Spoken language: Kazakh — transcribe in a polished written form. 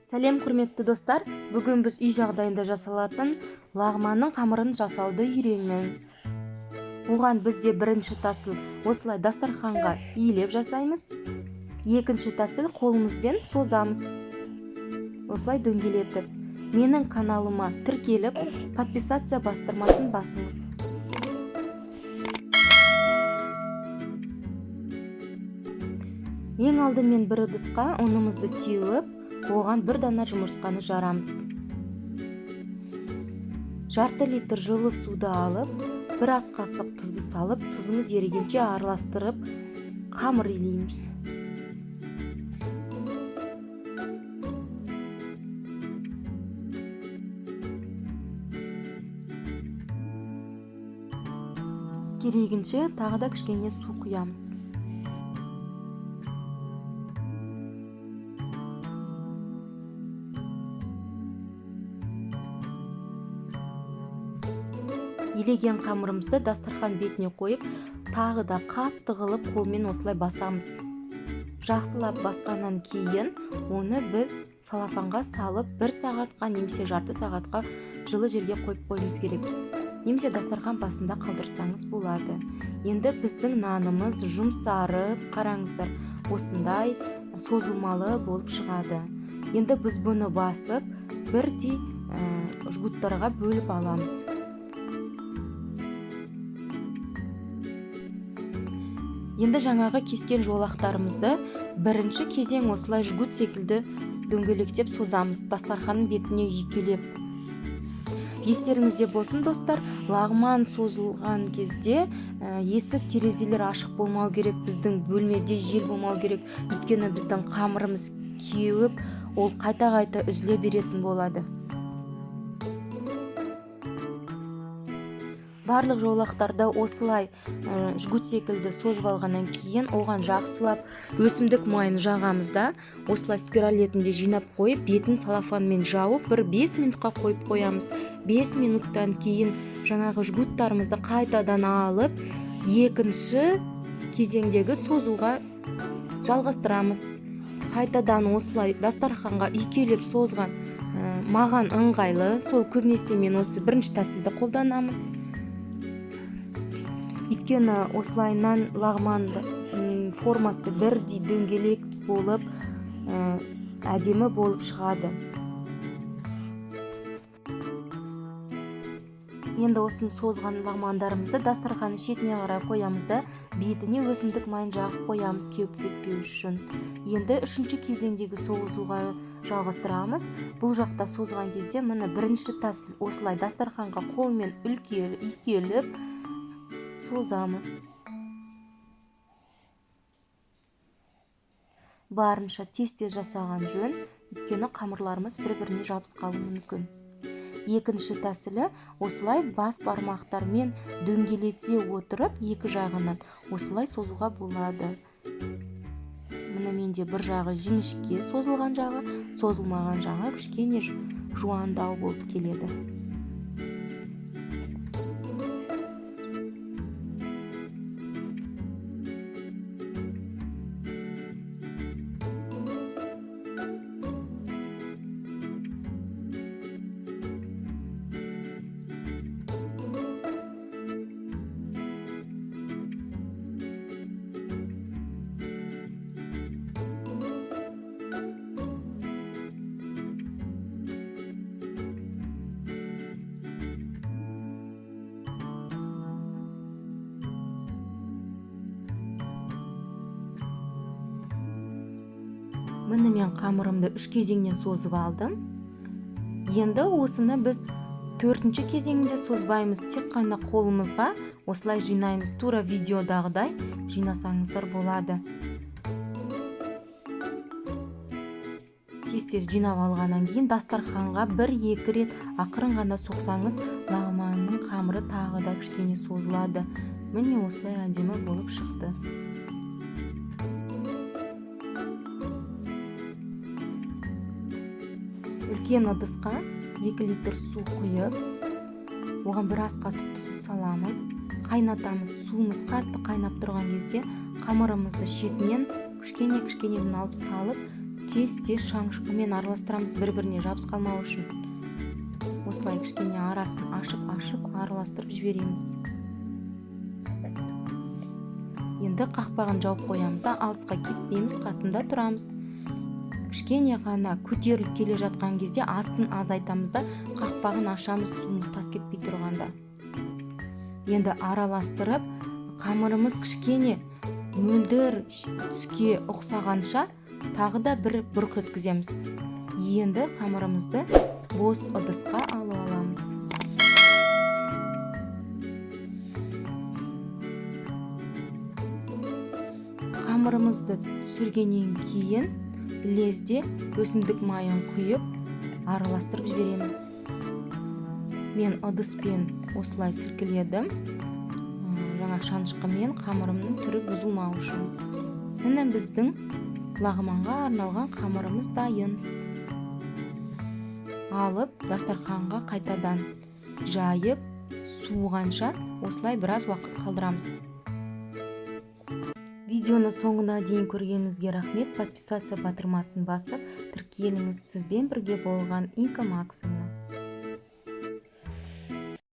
Сәлем құрметті достар, бүгін біз үй жағдайында жасалатын лағманның қамырын жасауды үйренеміз. Оған бізде бірінші тәсіл осылай дастарханға иілеп жасаймыз. Екінші тәсіл қолымызбен созамыз. Осылай дөңгелетіп. Менің каналыма тіркеліп, подписаться бастырмасын басыңыз. Ең алдымен бір ыдысқа ұнымызды сеуіп, оған бір дана жұмыртқаны жарамыз. Жарты литр жылы суды алып, бір ас қасық тұзды салып, тұзымыз ерігенше араластырып, қамыр илейміз. Керегінше тағы да кішкене су құямыз. Илеген қамырымызды дастархан бетіне қойып, тағы да қатты қылып қолмен осылай басамыз. Жақсылап басқаннан кейін оны біз салафанға салып, бір сағатқа немесе жарты сағатқа жылы жерге қойып қоюымыз керекпіз. Немесе дастархан басында қалдырсаңыз болады. Енді біздің нанымыз жұмсарып, қараңыздар, осындай созылмалы болып шығады. Енді біз бұны басып, бірдей жгуттарға бөліп аламыз. Енді жаңағы кескен жолақтарымызды бірінші кезең осылай жгут секілді дөңгелектеп созамыз, дастарханның бетіне үйкелеп. Естеріңізде болсын, достар, лағман созылған кезде есік терезелер ашық болмау керек, біздің бөлмеде жел болмау керек, өйткені біздің қамырымыз кеуіп, ол қайта-қайта үзіле беретін болады. Барлық жолақтарды осылай жгут секілді созып алғаннан кейін оған жақсылап өсімдік майын жағамыз да, осылай спираль ретінде жинап қойып, бетін салафанмен жауып, бір 5 минутқа қойып қоямыз. 5 минуттан кейін жаңағы жгуттарымызды қайтадан алып, екінші кезеңдегі созуға жалғастырамыз. Қайтадан осылай дастарханға үйкелеп созған маған ыңғайлы, сол көбінесе мен осы бірінші тәсілді қолданамын. Өйткені осылайынан лағман формасы бірдей дөңгелек болып, әдемі болып шығады. Енді осыны созған лағмандарымызды дастарханның шетіне қарай қоямыз да, бетіне өсімдік майын жағып қоямыз кеуіп кетпеу үшін. Енді үшінші кезеңдегі созуға жалғастырамыз. Бұл жақта созған кезде міне бірінші тәсіл осылай дастарханға қолмен үйкеліп созамыз. Барынша тез-тез жасаған жөн, өйткені қамырларымыз бір-біріне жабысып қалуы мүмкін. Екінші тәсілі осылай бас бармақтармен дөңгелете отырып, екі жағынан осылай созуға болады. Міне менде бір жағы жіңішке созылған жағы, созылмаған жағы кішкене жуандау болып келеді. Міне мен қамырымды 3 кезеңнен созып алдым. Енді осыны біз 4-ші кезеңінде созбаймыз, тек қана қолымызға осылай жинаймыз. Тура видеодағыдай жинасаңыздар болады. Тез-тез жинап алғаннан кейін дастарханға 1-2 рет ақырын ғана соқсаңыз, лағманның қамыры тағы да кішкене созылады. Міне осылай әдемі болып шықты. Үлкен ыдысқа 2 литр су құйып, оған бір ас қасық тұз саламыз. Қайнатамыз. Суымыз қатты қайнап тұрған кезде қамырымызды шетінен кішкене-кішкенеден алып салып, Тез-тез шанышқымен араластырамыз, бір-біріне жабысып қалмау үшін. Осылай кішкене арасын ашып-ашып араластырып жібереміз. Енді қақпағын жауып қоямыз да алысқа кетпейміз, қасында тұрамыз. Кішкене ғана көтеріліп келе жатқан кезде астын азайтамыз да қақпағын ашамыз, суымыз тас кетпей тұрғанда. Енді араластырып, қамырымыз кішкене мөлдір түске ұқсағанша тағы да бір бұрқ еткіземіз. Енді қамырымызды бос ыдысқа алып аламыз. Қамырымызды түсіргеннен кейін лезде өсімдік майын құйып араластырып жібереміз. Мен ыдыспен осылай сілкіледім. Жаңа шанышқымен қамырымның түрі бұзылмау үшін. Міне біздің лағманға арналған қамырымыз дайын. Алып дастарханға қайтадан жайып, суығанша осылай біраз уақыт қалдырамыз. Видеоны соңына дейін көргеніңізге рахмет. Подписаться батырмасын басып, тіркеліңіз. Сізбен бірге болған Инка Максовна.